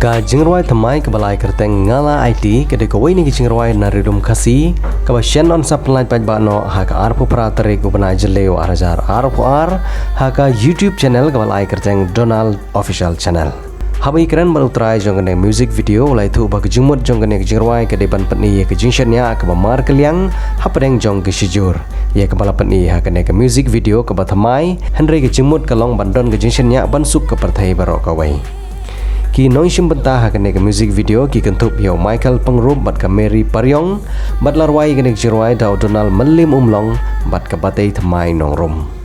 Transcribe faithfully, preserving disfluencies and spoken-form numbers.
Ka jingrwai thymmai kaba la ai kyrteng Nga La Aiti ka dei kawei na ki jingrwai na ri lum Khasi kaba shen yn sa pynlait paidbah noh ha ka arphew phra tarik u bnai Jylliew ar hajar arphew ar ha ka YouTube channel kaba la ai kyrteng Donald Official Channel. Haba ïakren bad u trai jong kane ka music video u la ïathuh ba ka jingmut jong kane ka jingrwai ka dei ban pyni ïa ka jingshaniah kaba markylliang hapdeng jong ki shijur, ïa kaba la pyni ha kane ka music video kaba thymmai, hynrei ka jingmut ka long ban don ka jingshaniah ban suk ka pyrthei baroh kawei. Ki nongshim bynta ha kane ka music video ki kynthup ïa u Michael Pyngrope bad ka Mary Pariong, bad la rwai ïa kane ka jingrwai da u Donald Mylliem Umlong bad ka Batei Thymmai Nongrum.